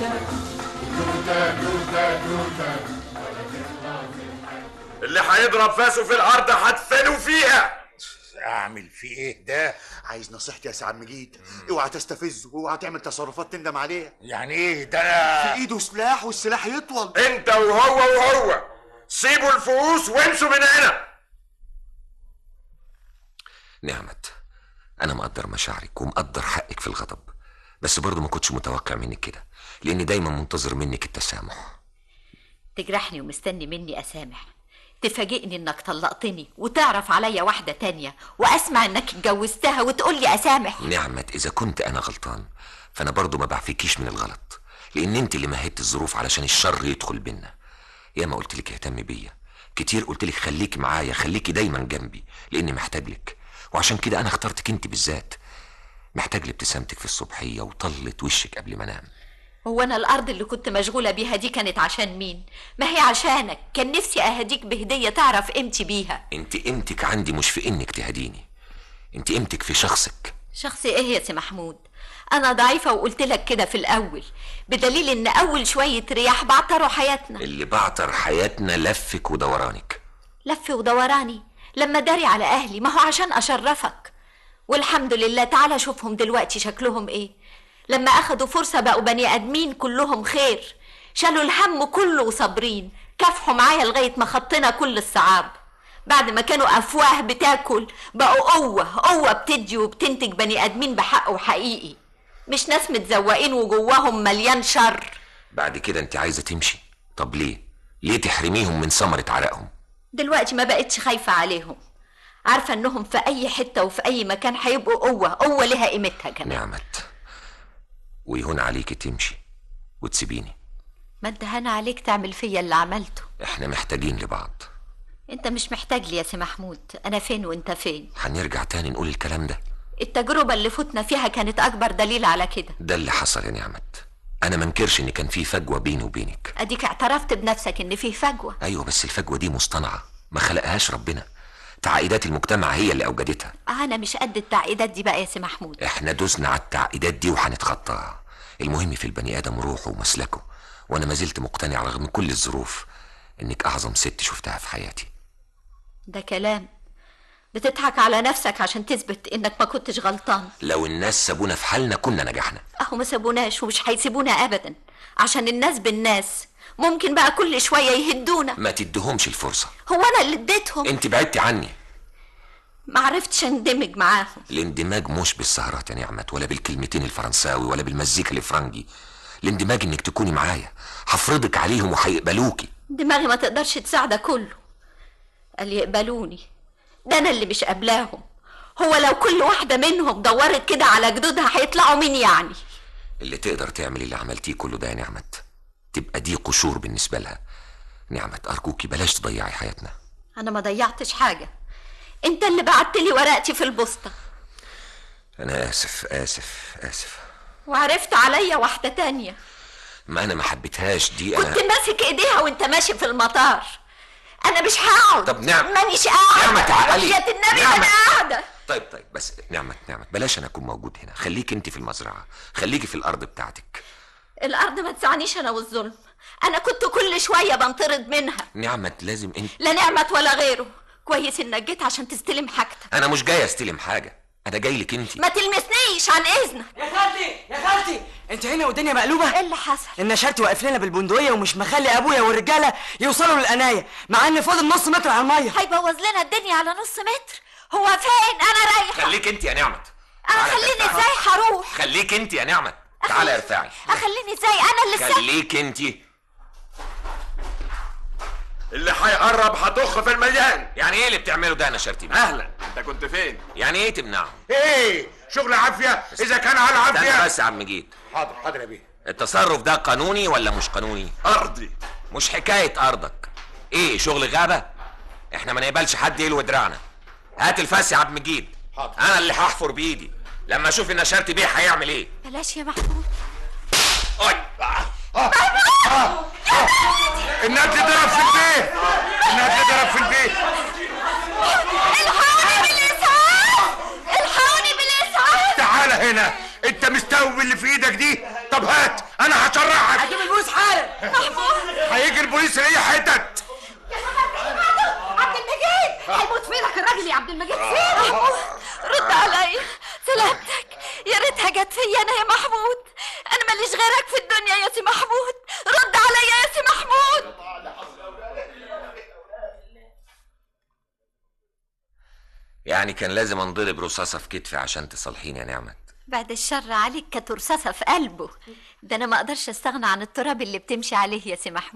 توتة توتة توتة توتة. اللي هيضرب فاسه في الارض هدفنه فيها. اعمل فيه ايه ده؟ عايز نصيحتي يا سي عم مجيد، اوعى تستفزه، اوعى تعمل تصرفات تندم عليها. يعني ايه ده؟ انا في ايده سلاح والسلاح يطول. انت وهو وهو سيبوا الفؤوس وامشوا من هنا. نعمت، انا مقدر مشاعرك ومقدر حقك في الغضب، بس برضه ما كنتش متوقع منك كده، لاني دايما منتظر منك التسامح. تجرحني ومستني مني اسامح، تفاجئني انك طلقتني وتعرف عليا واحدة تانية واسمع انك اتجوزتها وتقولي اسامح. نعمت، اذا كنت انا غلطان فانا برضه ما بعفيكيش من الغلط، لان انت اللي مهدت الظروف علشان الشر يدخل بينا. ياما قلت لك اهتمي بيا كتير، قلت لك خليكي معايا، خليكي دايما جنبي، لاني محتاج لك، وعشان كده انا اخترتك انت بالذات. محتاج لابتسامتك في الصبحية وطلة وشك قبل ما انام. هو انا الارض اللي كنت مشغولة بيها دي كانت عشان مين؟ ما هي عشانك. كان نفسي اهديك بهديه تعرف قيمتي بيها. انت قيمتك عندي مش في انك تهديني، انت قيمتك في شخصك. شخصي ايه يا سي محمود؟ انا ضعيفة وقلت لك كده في الاول، بدليل ان اول شوية رياح بعتروا حياتنا. اللي بعتر حياتنا لفك ودورانك. لف ودوراني لما داري على اهلي، ما هو عشان اشرفك. والحمد لله، تعالى شوفهم دلوقتي شكلهم ايه. لما اخدوا فرصة بقوا بني ادمين كلهم خير، شالوا الهم كله وصابرين، كافحوا معايا لغاية ما خطينا كل الصعاب. بعد ما كانوا افواه بتاكل بقوا قوة، قوة بتدي وبتنتج بني ادمين بحق وحقيقي، مش ناس متزوقين وجواهم مليان شر. بعد كده انت عايزه تمشي؟ طب ليه؟ ليه تحرميهم من ثمره عرقهم؟ دلوقتي ما بقتش خايفة عليهم، عارفه انهم في اي حتة وفي اي مكان هيبقوا قوة، قوة لها قيمتها كمان. نعمت، ويهون عليك تمشي وتسيبيني؟ ما انت هان عليك تعمل فيا اللي عملته. احنا محتاجين لبعض. انت مش محتاج لي يا سي محمود، انا فين وانت فين. هنرجع تاني نقول الكلام ده؟ التجربة اللي فتنا فيها كانت اكبر دليل على كده. ده اللي حصل يا نعمت، انا ما انكرش ان كان في فجوة بيني وبينك. اديك اعترفت بنفسك ان فيه فجوة. ايوه، بس الفجوة دي مصطنعة، ما خلقهاش ربنا، تعقيدات المجتمع هي اللي اوجدتها. انا مش قد التعقيدات دي بقى يا سي محمود. احنا دوسنا على التعقيدات دي وهنتخطاها. المهم في البني ادم روحه ومسلكه، وانا ما زلت مقتنع رغم كل الظروف انك اعظم ست شفتها في حياتي. ده كلام بتضحك على نفسك عشان تثبت انك ما كنتش غلطان. لو الناس سابونا في حالنا كنا نجحنا. اهو ما سابوناش ومش هيسيبونا ابدا، عشان الناس بالناس ممكن بقى كل شوية يهدونا. ما تديهمش الفرصة. هو انا اللي اديتهم؟ انت بعدتي عني. ما عرفتش اندمج معاهم. الاندماج مش بالسهرات يا نعمت، ولا بالكلمتين الفرنساوي، ولا بالمزيكا الافرنجي. الاندماج انك تكوني معايا، هفرضك عليهم وهيقبلوكي. دماغي ما تقدرش تساعده كله. قال يقبلوني، ده انا اللي مش قابلاهم. هو لو كل واحدة منهم دورت كده على جدودها هيطلعوا مين يعني؟ اللي تقدر تعمل اللي عملتيه كله ده يا نعمت تبقى دي قشور بالنسبة لها. نعمت ارجوكي بلاش تضيعي حياتنا. انا ما ضيعتش حاجة، انت اللي بعت لي ورقتي في البوسطه. انا اسف اسف اسف. وعرفت عليا واحدة تانية. ما انا ما حبيتهاش دي. انا كنت ماسك ايديها وانت ماشي في المطار. انا مش هقعد. طب نعم، مانيش قاعدة. نعمة تعالي. وحياة النبي انا قاعدة. طيب طيب بس نعمة، نعمة بلاش انا اكون موجود هنا. خليك انت في المزرعة، خليكي في الارض بتاعتك. الارض ما تسعنيش انا والظلم، انا كنت كل شوية بنطرد منها. نعمة لازم انت. لا نعمة ولا غيره. كويس انك جيت عشان تستلم حاجتك. انا مش جاي استلم حاجة، انا جاي لك انت. ما تلمسنيش عن اذنك. يا خالتي يا خالتي، انت هنا والدنيا مقلوبة. ايه اللي حصل؟ النشرت واقف لنا بالبندقيه ومش مخلي ابويا والرجاله يوصلوا للقنايه، مع ان فاضل نص متر على المية. هيبوظ لنا الدنيا على نص متر؟ هو فين؟ انا رايحة. خليك انت يا نعمت. انا خليني ازاي هروح؟ خليك انت يا نعمت. تعالى ارفعي. اخليني ازاي؟ انا اللي خليك انت. اللي هيقرب هتخ في المليان. يعني ايه اللي بتعمله ده يا نشرتي؟ اهلا، انت كنت فين؟ يعني ايه تمنعه؟ ايه شغل عافية؟ اذا كان على عافية. استنى بس يا عم مجيد. حاضر حاضر يا بيه. التصرف ده قانوني ولا مش قانوني؟ ارضي. مش حكاية ارضك. ايه شغل غابه؟ احنا ما نقبلش حد يلوي دراعنا. هات الفاس يا عم مجيد. حاضر. انا اللي هحفر بايدي لما اشوف النشرتي بيه هيعمل ايه. بلاش يا محمود. اي النادل ضرب في البيت، النادل ضرب في البيت. الحقوني بالاسعاف، الحقوني بالاسعاف. تعال هنا، انت مستوي اللي في ايدك دي؟ طب هات، انا هشرحك. البوليس لاي حتت. يا خبر، عبد المجيد هيموت فينك الراجل يا عبد المجيد، فين؟ محمود رد عليا، سلامتك، يا ريتها جت فيا انا يا محمود، انا ماليش غيرك في الدنيا يا سي محمود، رد عليا يا سي محمود. يعني كان لازم انضرب رصاصة في كتفي عشان تصالحيني يا نعمت؟ بعد الشر عليك كانت رصاصة في قلبه، ده انا ما اقدرش استغنى عن التراب اللي بتمشي عليه يا سي محمود.